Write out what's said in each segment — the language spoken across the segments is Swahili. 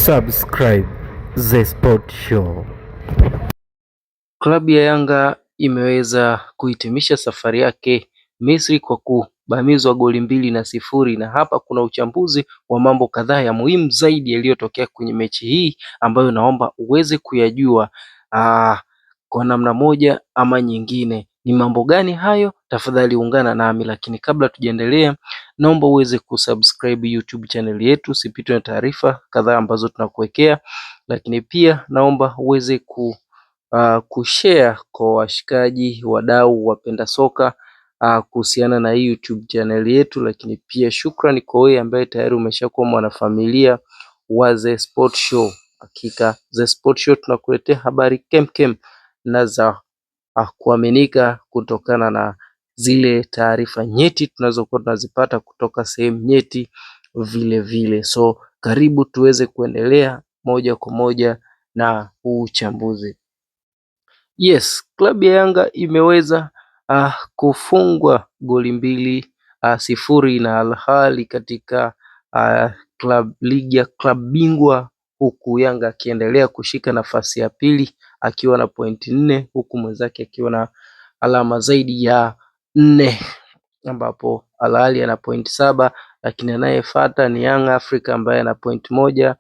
Subscribe The Sport Show. Klabu ya Yanga imeweza kuhitimisha safari yake Misri kwa kubamizwa goli 2-0, na hapa kuna uchambuzi wa mambo kadhaa ya muhimu zaidi yaliyotokea kwenye mechi hii ambayo naomba uweze kuyajua kwa namna moja ama nyingine. Ni mambo gani hayo? Tafadhali ungana nami, lakini kabla tujaendelea, naomba uweze kusubscribe YouTube channel yetu, usipitwe na taarifa kadhaa ambazo tunakuwekea, lakini pia naomba uweze kushare kwa washikaji, wadau, wapenda soka kuhusiana na hii YouTube channel yetu, lakini pia shukrani kwa wewe ambaye tayari umeshakuwa mwanafamilia wa The Sport Show. Hakika The Sport Show tunakuletea habari kemkem na za kuaminika kutokana na zile taarifa nyeti tunazokuwa tunazipata kutoka sehemu nyeti vile vile. So karibu tuweze kuendelea moja kwa moja na huu uchambuzi. Yes, klabu ya Yanga imeweza kufungwa goli 2-0 na Al Ahly katika ligi ya klabu bingwa huku Yanga akiendelea kushika nafasi ya pili akiwa na pointi 4 huku mwenzake akiwa na alama zaidi ya 4 ambapo Al Ahly ana pointi 7 lakini anayefuata ni Young Africa ambaye ana pointi 1.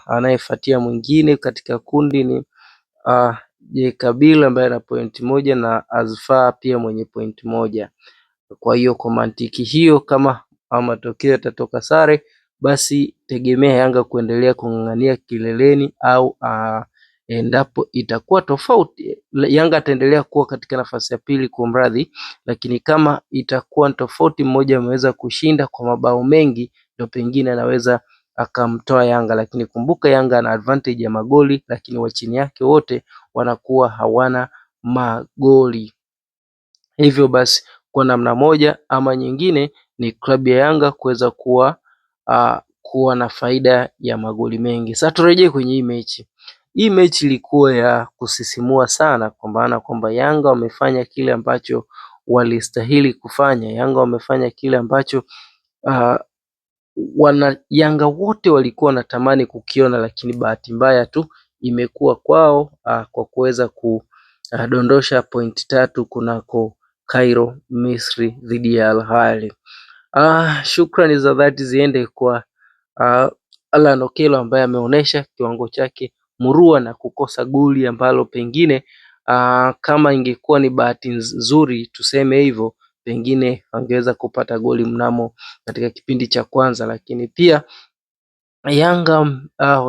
Anayefuatia mwingine katika kundi ni Jekabil ambaye ana pointi 1 na Azfar pia mwenye pointi 1. Kwa hiyo kwa mantiki hiyo, kama matokeo yatatoka sare, basi tegemea Yanga kuendelea kung'ang'ania kileleni au endapo itakuwa tofauti, Yanga ataendelea kuwa katika nafasi ya pili kwa mradhi, lakini kama itakuwa tofauti, mmoja ameweza kushinda kwa mabao mengi, ndio pengine anaweza akamtoa Yanga, lakini kumbuka Yanga ana advantage ya magoli, lakini wa chini yake wote wanakuwa hawana magoli. Hivyo basi kwa namna moja ama nyingine ni klabu ya Yanga kuweza kuwa na faida ya magoli mengi. Sasa turejee kwenye hii mechi. Hii mechi ilikuwa ya kusisimua sana, kwa maana kwamba Yanga wamefanya kile ambacho walistahili kufanya. Yanga wamefanya kile ambacho wana Yanga wote walikuwa wanatamani kukiona, lakini bahati mbaya tu imekuwa kwao kwa kuweza kudondosha pointi 3 kunako Cairo, Misri dhidi ya Al Ahly. Shukrani za dhati ziende kwa Alan Okello ambaye ameonyesha kiwango chake murua na kukosa goli ambalo pengine kama ingekuwa ni bahati nzuri tuseme hivyo, pengine angeweza kupata goli mnamo katika kipindi cha kwanza, lakini pia Yanga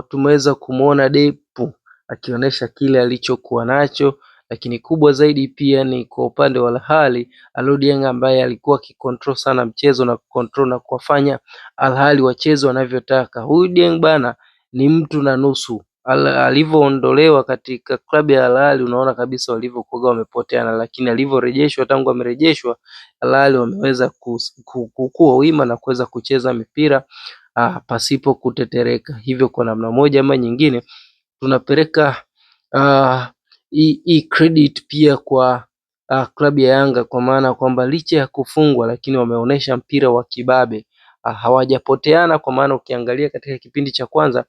tumeweza kumwona Depu akionyesha kile alichokuwa nacho, lakini kubwa zaidi pia ni kwa upande wa Al Ahly, Alou Dieng ambaye alikuwa akicontrol sana mchezo na kucontrol na kuwafanya Al Ahly wacheze wanavyotaka. Huyu Dieng bana ni mtu na nusu. Alivyoondolewa katika klabu ya Al Ahly unaona kabisa walivyokuwa wamepoteana, lakini alivyorejeshwa, tangu amerejeshwa Al Ahly wameweza kukua wima na kuweza kucheza mipira pasipo kutetereka. Hivyo kwa namna moja ama nyingine tunapeleka hii credit pia kwa klabu ya Yanga kwa maana kwamba licha ya kufungwa lakini wameonyesha mpira wa kibabe. Hawajapoteana kwa maana ukiangalia katika kipindi cha kwanza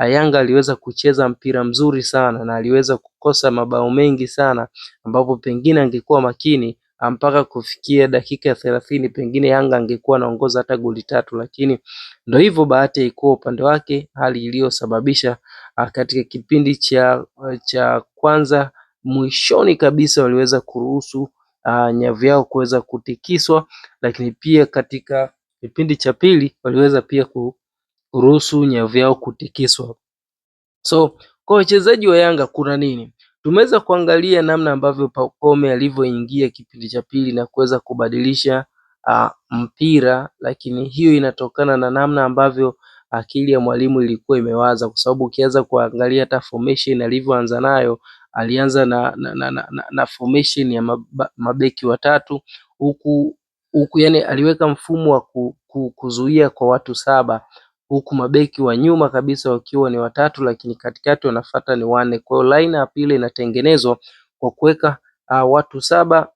Yanga aliweza kucheza mpira mzuri sana na aliweza kukosa mabao mengi sana, ambapo pengine angekuwa makini mpaka kufikia dakika ya 30 pengine Yanga angekuwa anaongoza hata goli 3, lakini ndo hivyo, bahati haikuwa upande wake, hali iliyosababisha katika kipindi cha kwanza mwishoni kabisa waliweza kuruhusu nyavu yao kuweza kutikiswa, lakini pia katika kipindi cha pili waliweza pia kuruhusu nyavu yao kutikiswa. So kwa wachezaji wa Yanga kuna nini? Tumeweza kuangalia namna ambavyo Pacome alivyoingia kipindi cha pili na kuweza kubadilisha mpira, lakini hiyo inatokana na namna ambavyo akili ya mwalimu ilikuwa imewaza, kwa sababu ukianza kuangalia hata formation alivyoanza nayo, alianza na formation ya mabeki watatu huku huku, yani aliweka mfumo wa kuzuia kwa watu 7 huku mabeki wa nyuma kabisa wakiwa ni watatu, lakini katikati wanafuata ni 4. Kwa hiyo line up ile inatengenezwa kwa kuweka watu 7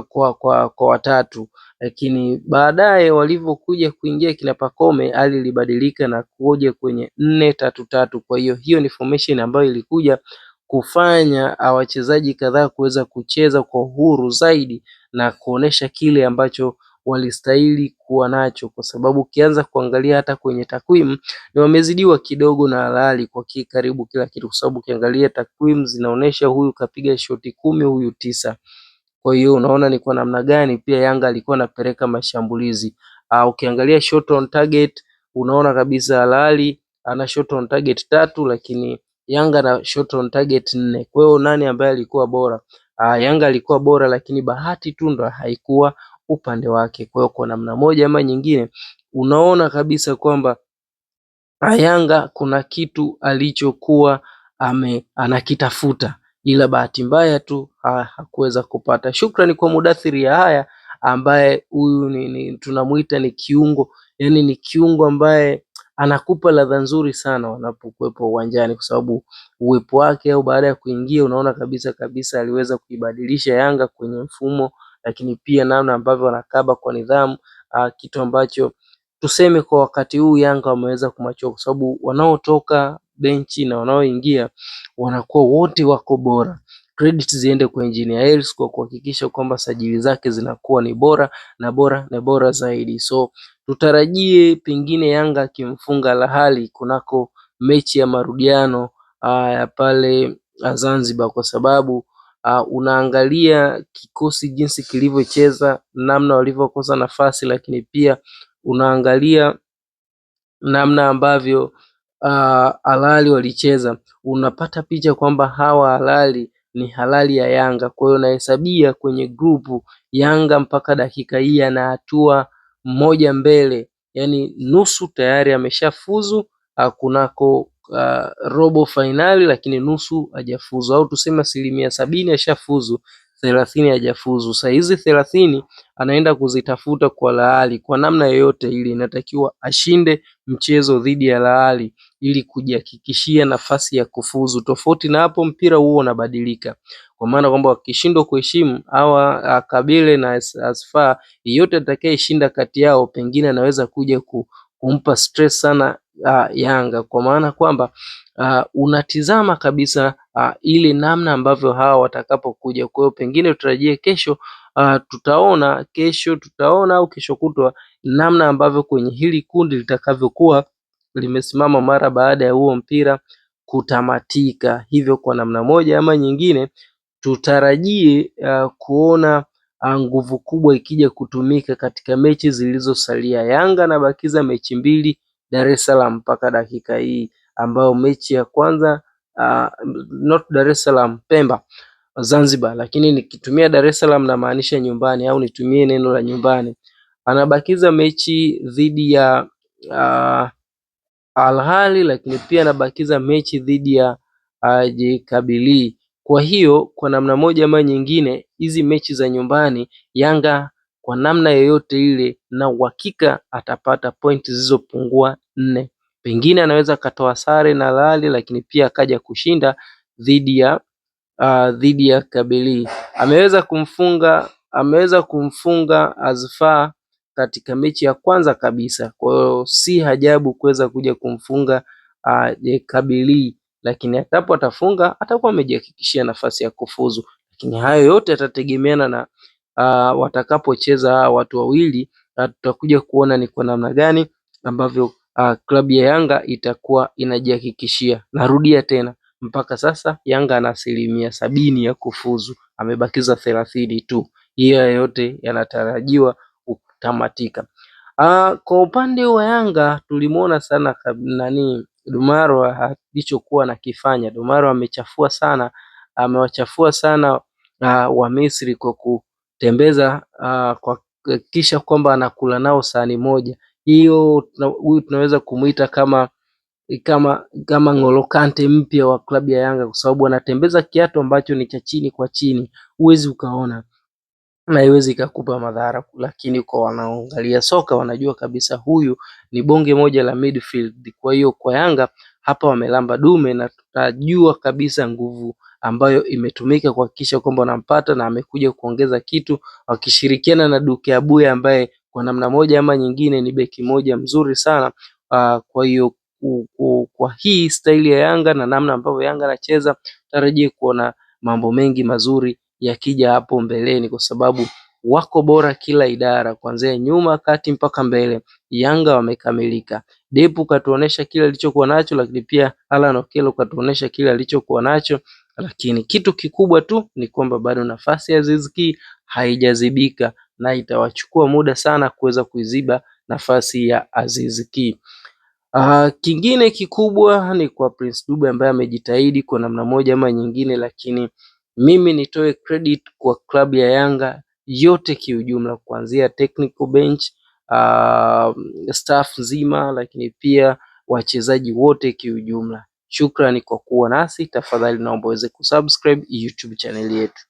kwa watatu, lakini baadaye walivyokuja kuingia kina Pacome hali ilibadilika na kuja kwenye 4-3-3. Kwa hiyo hiyo ni formation ambayo ilikuja kufanya wachezaji kadhaa kuweza kucheza kwa uhuru zaidi na kuonesha kile ambacho walistahili kuwa nacho, kwa sababu ukianza kuangalia hata kwenye takwimu ni wamezidiwa kidogo na Al Ahly kwa karibu kila kitu, kwa sababu ukiangalia takwimu zinaonyesha huyu kapiga shoti 10 huyu 9. Kwa hiyo unaona ni kwa namna gani pia Yanga alikuwa anapeleka mashambulizi. Ukiangalia shot on target unaona kabisa Al Ahly ana shot on target 3, lakini Yanga na shot on target 4. Kwa hiyo nani ambaye alikuwa bora? Yanga alikuwa bora, lakini bahati tu ndo haikuwa upande wake. Kwa hiyo kwa namna moja ama nyingine unaona kabisa kwamba Yanga kuna kitu alichokuwa anakitafuta, ila bahati mbaya tu hakuweza kupata. Shukrani kwa Mudathiri ya haya ambaye huyu ni tunamuita ni kiungo, yani ni kiungo ambaye anakupa ladha nzuri sana wanapokuwepo uwanjani, kwa sababu uwepo wake au baada ya kuingia unaona kabisa kabisa aliweza kuibadilisha Yanga kwenye mfumo, lakini pia namna ambavyo wanakaba kwa nidhamu, kitu ambacho tuseme kwa wakati huu Yanga wameweza kumachua, kwa sababu wanaotoka benchi na wanaoingia wanakuwa wote wako bora. Credit ziende kwa Engineer Hersi kwa kuhakikisha kwamba sajili zake zinakuwa ni bora na bora na bora zaidi. So tutarajie pengine Yanga akimfunga Al Ahly kunako mechi ya marudiano ya pale Zanzibar, kwa sababu unaangalia kikosi jinsi kilivyocheza, namna walivyokosa nafasi, lakini pia unaangalia namna ambavyo Al Ahly walicheza, unapata picha kwamba hawa Al Ahly ni halali ya Yanga. Kwa hiyo unahesabia kwenye grupu Yanga mpaka dakika hii ana hatua moja mbele, yani nusu tayari ameshafuzu kunako robo fainali, lakini nusu hajafuzu, au tuseme 70% ashafuzu, 30 hajafuzu. Sasa hizi 30 anaenda kuzitafuta kwa Al Ahly kwa namna yoyote ile, inatakiwa ashinde mchezo dhidi ya Al Ahly ili kujihakikishia nafasi ya kufuzu. Tofauti na hapo mpira huo unabadilika, kwa maana kwamba wakishindwa kuheshimu hawa Kabile na Asfar, yeyote atakayeshinda kati yao pengine anaweza kuja kumpa stress sana Yanga, kwa maana kwamba unatizama kabisa ile namna ambavyo hawa watakapokuja. Kwa hiyo pengine tutarajie kesho, tutaona kesho, tutaona au kesho kutwa namna ambavyo kwenye hili kundi litakavyokuwa limesimama mara baada ya huo mpira kutamatika. Hivyo kwa namna moja ama nyingine tutarajie kuona nguvu kubwa ikija kutumika katika mechi zilizosalia. Yanga anabakiza mechi 2 Dar es Salaam mpaka dakika hii, ambayo mechi ya kwanza not Dar es Salaam, Pemba Zanzibar, lakini nikitumia Dar es Salaam namaanisha nyumbani, au nitumie neno la nyumbani. Anabakiza mechi dhidi ya Al Ahly, lakini pia anabakiza mechi dhidi ya JKabili. Kwa hiyo kwa namna moja ama nyingine hizi mechi za nyumbani Yanga kwa namna yoyote ile na uhakika atapata pointi zilizopungua 4. Pengine anaweza akatoa sare na Al Ahly, lakini pia akaja kushinda dhidi ya Kabili. Ameweza kumfunga Azfar katika mechi ya kwanza kabisa. Kwa hiyo si ajabu kuweza kuja kumfunga Kabili, lakini atapo atafunga atakuwa amejihakikishia nafasi ya kufuzu. Lakini hayo yote yatategemeana na watakapocheza watu wawili, na tutakuja kuona ni kwa namna gani ambavyo klabu ya Yanga itakuwa inajihakikishia. Narudia tena, mpaka sasa Yanga ana 70% ya kufuzu, amebakiza 30 tu. Hiyo yote yanatarajiwa kutamatika. Kwa upande wa Yanga tulimuona sana nani Dumaro alichokuwa anakifanya. Dumaro amechafua sana, amewachafua sana wa Misri kwa kutembeza kwa kuhakikisha kwamba anakula nao sahani moja. Hiyo huyu tunaweza kumuita kama N'Golo Kante mpya wa klabu ya Yanga, kwa sababu anatembeza kiatu ambacho ni cha chini kwa chini, huwezi ukaona na haiwezi ikakupa madhara, lakini kwa wanaoangalia soka wanajua kabisa huyu ni bonge moja la midfield. Kwa hiyo kwa Yanga hapa wamelamba dume, na tutajua kabisa nguvu ambayo imetumika kuhakikisha kwamba wanampata na amekuja kuongeza kitu wakishirikiana na Duke Abuya ambaye kwa namna moja ama nyingine ni beki moja mzuri sana. Kwa hiyo kwa hii staili ya Yanga na namna ambavyo Yanga anacheza, tarajie kuona mambo mengi mazuri yakija hapo mbeleni, kwa sababu wako bora kila idara, kuanzia nyuma, kati mpaka mbele. Yanga wamekamilika. Depu katuonesha kile alichokuwa nacho, lakini pia Alan Okello katuonesha kile alichokuwa nacho, lakini kitu kikubwa tu ni kwamba bado nafasi ya Aziz Ki haijazibika na itawachukua muda sana kuweza kuiziba nafasi ya Aziz Ki. Kingine kikubwa ni kwa Prince Dube ambaye amejitahidi kwa namna moja ama nyingine, lakini mimi nitoe credit kwa klabu ya Yanga yote kiujumla, kuanzia technical bench, staff nzima, lakini pia wachezaji wote kiujumla. Shukrani kwa kuwa nasi, tafadhali naomba uweze kusubscribe YouTube channel yetu.